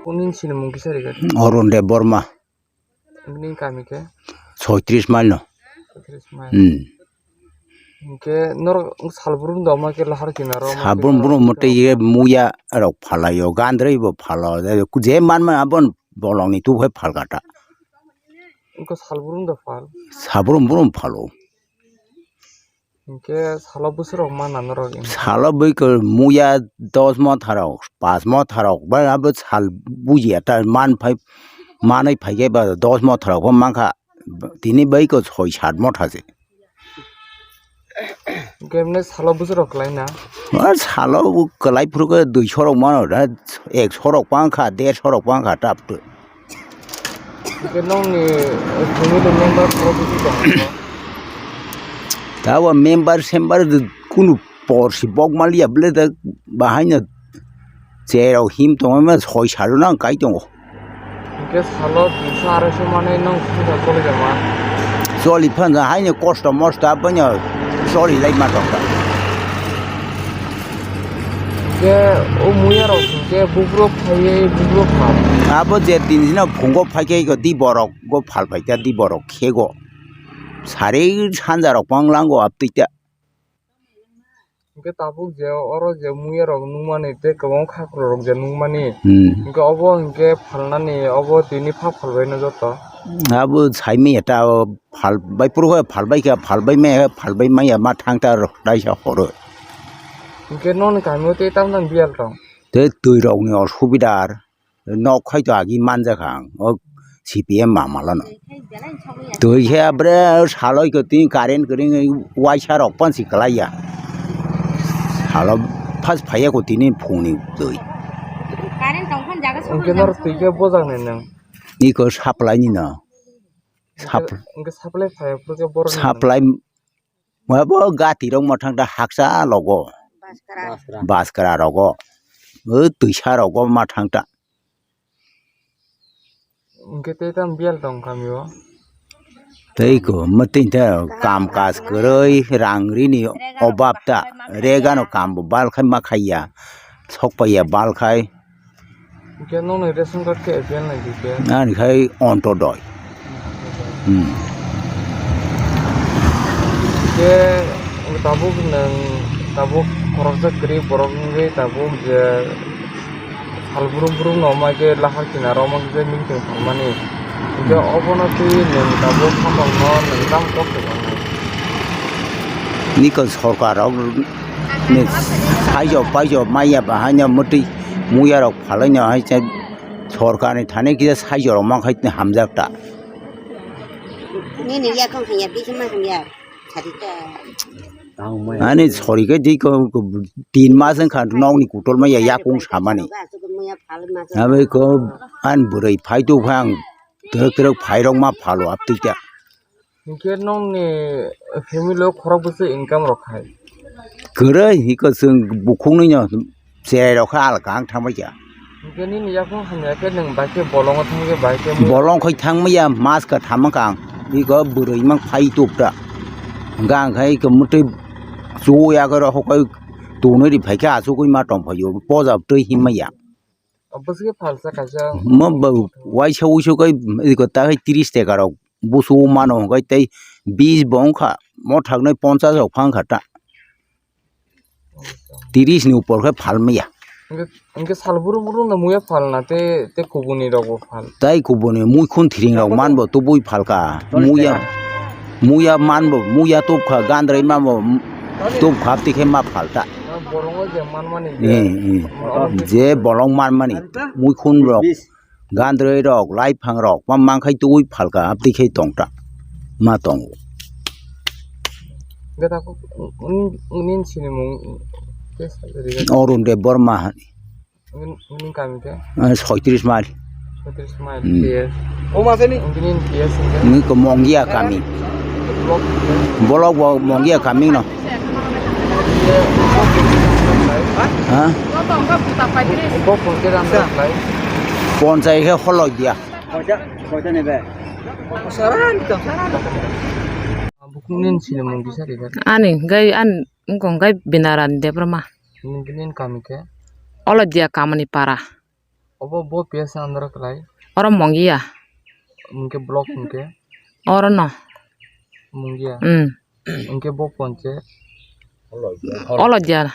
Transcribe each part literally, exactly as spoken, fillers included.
Kunin sinimung kisa rega? Arun Debbarma. Nini kami khe? Soitris mile no. Soitris mile. Hmm. Hingke norok salbrum doma khe lahar kinaro ma Salbrum khe brum norok mote ye muya rok phalaio, gandrei bo phalo, je man man abon bolongni tu hai phalgata. Hingke salbrum da phal. Salbrum brum phalo. Hingke salo bwswk rok mana norok? Salo bwikor muya dos motha rok, pas motha rok, ba abo sal bujiya ta man phai, manwi phaikhe ba dos motha rok bo mankha, tini bwikor soi sat motha se. Hingke emne salo bwswk rok kwlai na? A salo bo kwlai phuru khe dui sorok mano da, ek sorok pankha, der sorok pankha tap twi. Hingke nongni family member khorok bisi tongo? Tabo member sember kunu por si bok maliya ble da bahaino cherok him tongo ma soi salo nang kai tongo. Hingke salo tinso arai so manai nong songsa choli jama? Choli phan haino kosto mosto aboino choli lai ma tongkha. Hingke o muya rok hingke bubrok phaiwi bubrok pha. Abo je tin dino phungo phaikhe iko di borok go phal phaikha di borok khego. Sari sanja rok pang lango aptwi ta. Hingke tabuk je oro je muya rok nungmani tei kwbangma khakrok rok je nungmani. Hmm. Hingke obo hingke phalnani obo tini phak phalbaino joto. Abo saimanya ta o phal bai phuru khe phal bai kha, phal bai maya, phal bai maya ma thang ta rok taisa horo. Hingke noni kami o tei tamni biyal tong? Tei twi rok ni osubida ar nok khai to agi manjakha ang o C P M mamala no. Twi khe abre saloi ko tini current kwrwi waisa rok pansi kwlaiya. Salo phas phaiya ko tini phungni twi. Hingke nor twi khe bojak nai nang? Iko supply ni no. Hingke, hingke supply phai phuru khe borok ni supply. Mabo gati rok mathang ta hakcha logo. Baskra. Baskra rogo. O twisa rogo mathang ta. Hingke tei tam biyal tong kami o. Tei ko, mwtwi ta kam kaj kwrwi, rang rini obab ta, regano kam bo bal khai ma khaiya, sok paiya bal khai. Hingke nokni ration card khe A P L nai B P L? Ani khai Ontodoi. Hmm. Hingke tabuk nwng tabuk khoroksa kwrwi borok wngwi tabuk je sal brum brum no mai khe lahar kinaro omo khe meeting phalmani. Hingke obono twi nwng tabuk samungno nwng tamo kok se tongnai? Niko sorkar rok ni saijo paijo maya bahaino mwtwi muya rok phalaino hai se sorkar ni thani kisa saijo rok mankha hamjak ta. Nini yakung hamya, bisi ma hamya. Ani sori khe di ko, ko tin mas wngkha nokni kutol maya yakung samani. Abe ko an bwrwi phai tu phang twrwk twrwk phai rok ma phalo aptwi khe. Hingke nokni family o khorok bwswk income rok khai? Kwrwi hiko chwng bukhuknwi no. Cherai rok khe alka ang thangbai kha. Hingke nini yakung hamya khe nwng bai khe bolongo thang khe bai khe mui- Bolong khai thang maya mas ka thama kang. Iko bwrwi mang phai tup ta. Hingke ang khai iko mwtwi chu ya khe rok kai tunwi ri phai khe achugwi ma tong phai o. Poja twi him maya. Bwswk khe phalsa kaisa. Mo bo waisa wuisu kai iko ta khai tris taka rok busu mano hingke tei bis bo wngkha mo thaknai ponchas rok phang kha ta. Tris ni upor khe phal maya. Hingke, hingke sal brum brum no muya phal na te, te kubuni rok bo phal. Tai kubuni muikhun thiring rok man bo tubui phal kha. Muya, muya man bo, muya tub kha, gandrai man bo tub kha, tei khe ma phal ta. Bolongo je man mani je. Eh, eh. Je bolong man mani, muikhun rok. Gandrwi rok, laiphang rok, ma mangkhai twi phalka, abtwi khai tongta, ma tongo. Hingke takhuk, nin, nin sinimung, Arun Debbarma hani. Nini kami khe? Ah, soitris mile. Soitris mile. Hmm. P S. O masa ni? Nini P S hingkhe? Nini ko Mongia kami. Block hingkhe? Block bo Mongia kami no. Ye, block hingkhe? Ha? Block hingkhe ram lai. Ponchai khe holoi dia. Koita, koita nebe? Saran, saran. Bukung nin sini mung bisa ri. Ani gai an Wngkha hwnkhe Binarani Debbarma. Nini kami khe? Olodia Kamani Para. Obo bo P S under kwlai? Oro Mongia. Hwnkhe block hwnkhe? Oro no. Mongia? Hmm. Hwnkhe bo ponche? Olodia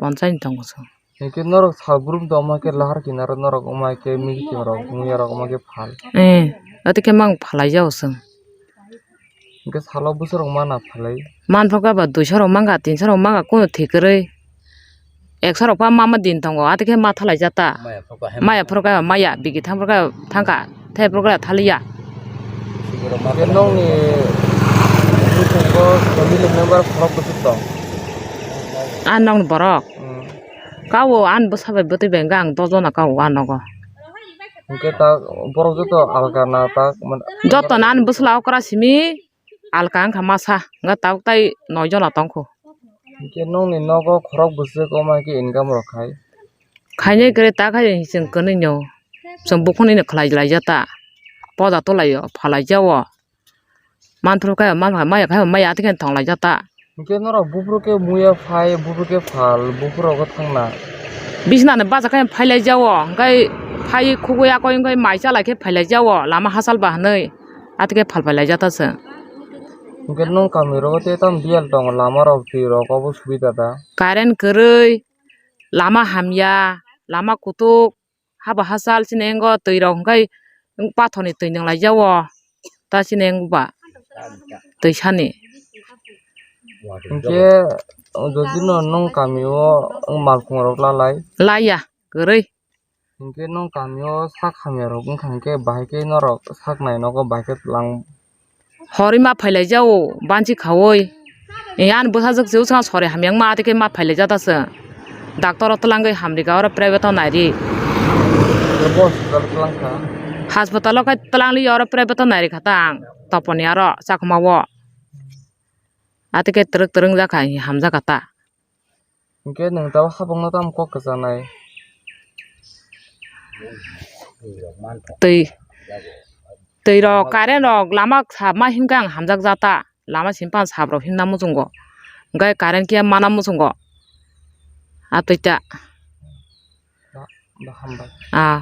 ponchai ni tongo chwng. Hwnkhe norok sal brum tongma khe lahar kinaro norok wngma khe meeting rok wngya rok wngma khe phal. Eh, ati khe mang phalai jao chwng. Hwnkhe salo bwsarok mana phalai. Manphro khe ba duiso rok mangkha, tinso rok mangkha, kunu thik kwrwi. Ekso rok pha mama din tongo, ati khe ma thalai jata. Maya phro khe maya, bigi thang phro khe thangkha, thai phro khe thaliya. Hwnkhe nokni bwskango family member khorok bwswk tong? A nokni borok? Hmm. Kao ani bwsa bai bwtwi bai hwnkhe ang dojono kao a nogo. Hwnkhe ta borok joto alka na ta man-, joto no ani bwsla okra simi alka wngkha masa, hwnkhe tabuk tai noi jona tongkho. Hwnkhe nokni nogo khorok bwswk wngma khe income rok khai? Khainai kwrwi ta khai chwng kwnwi no, chwng bukhukni no khlai laijata, poda tulaio, phalai jao. Manphru khe, manphru maya khe, maya tei khe thang lai jata. Hwnkhe norok buphuru khe muya phai, buphuru khe phal, buphuru rogo thangna. Bisna ni bacha khe phai lai jao, hwnkhe phai khugui yakoi wngkhe mai cha lai khe phai lai jao, lama hachal ba hwnwi, ati khe phal phai lai jata se. Hwnkhe nung kami rogo tei tamo biyal tongo, lama rok twi rok obo subida da? Current kwrwi, lama hamya, lama kutuk. Haba hachal chini engo twi rok hwnkhe pathor ni twi nung lai jao ta chini engo ba twi sani. Hwnkhe jodi no nung kami o malkhung rok lalai? Laiya kwrwi. Hwnkhe nung kami o sak hamya rok wngkha hwnkhe bahai khe norok sak nai nogo bahai khe twlang. Horwi ma phailai jao banchi khaui. Ani bwsajwk se usang sori hamya wngma, ati khe ma phailai jata se. Doctor o twlangwi hamrika, oro private o nairi. Bo hospital twlang kha. Hospital o khai twlangli, oro private o nairi kha ta ang. Toponi aro Chakma o. Ati khe twrwk twrwk wngjakha, hamjakha ta. Hwnkhe nwng tabuk habangno tamo kok kwchanai? Twi, twi rok, current rok lama sabma himkhe ang hamjak jata, lama simi phano sap rok himna muchungo, hwnkhe current khe mana muchungo, atwi ta. Ba, ba hambai. Ah.